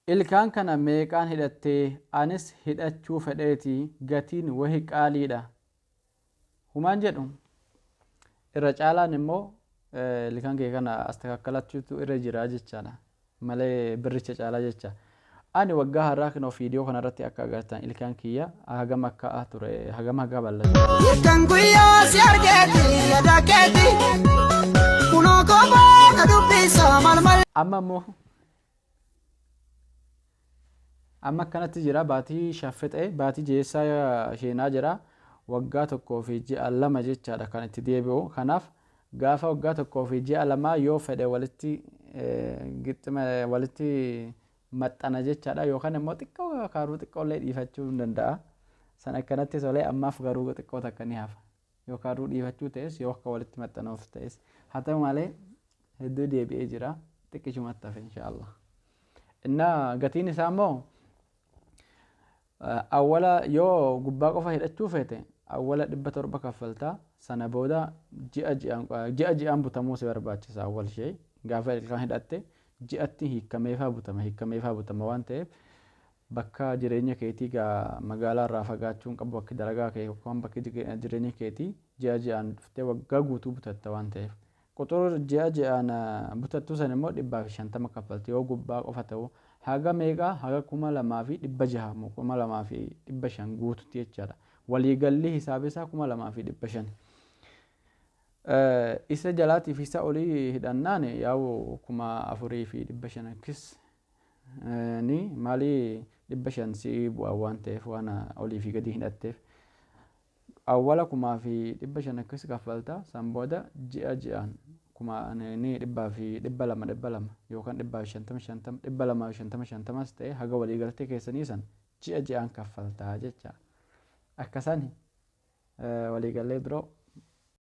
Ilkaan kana meeqaan hidhattee? Anis hidhachuu fedheeti gatiin wahi qaaliidha. Humaan jedhu irra caalaan immoo ilkaan kee kana astakakkalachuutu irra jira jechaadha. Malee birricha caalaa jecha. Ani waggaa har'aa kinoo viidiyoo kanarratti akka agartan ilkaan kiyya hagam akka ture hagam haga bal'ate. Hirkan guyyaa si argeeti yaada keeti. Kunoo kophaa na dubbisa mal mal. Amma immoo Amma akkanatti jira baatii shan fixe baatii jeessaa sheenaa jira waggaa 1 fi ji'a 2 jechaadha kan itti deebi'u kanaaf gaafa waggaa 1 fi ji'a 2 yoo fedhe walitti gixxima walitti maxxana jechaadha yookaan immoo xiqqoo kaaruu xiqqoollee dhiifachuu hin danda'a san akkanatti tolee ammaaf garuu xiqqoo takka ni hafa yoo kaaruu dhiifachuu ta'es yoo akka walitti maxxanuuf ta'es haa ta'u malee hedduu deebi'ee jira xiqqishumatti hafe inshaallah. Innaa gatiin isaa immoo awwala yoo gubbaa qofa hidhachuu feete awwala 700 kaffalta sana booda ji'a ji'aan ji'a ji'aan butamuu si barbaachisa awwal ishee gaafa ilkaan hidhatte ji'atti hiikkameefaa butama hiikkameefaa butama waan ta'eef bakka jireenya keetii gaa magaalaa irraa fagaachuu hin qabu bakki dalagaa kee yookaan bakki jireenya keetii ji'a ji'aan dhuftee waggaa guutuu butatta waan ta'eef Quxuur ji'a ji'aan butattu san immoo 150 kaffalti yoo gubbaa qofa ta'u haga meeqa haga 2600 moo 2500 guututti jechaadha. Walii galli hisaabi isaa 2500. Isa jalaatiif isa olii hidhannaan yaa'u 4500 akkis ni maalii 500 si bu'a waan ta'eef waan olii fi gadii hidhatteef. Awwala 1500 akkas kaffalta san booda ji'a ji'aan kuma ni 200 200 yookaan 150 50 250 50s ta'e haga walii galtee keessanii san ji'a ji'aan kaffalta jecha akka sani walii gallee bro.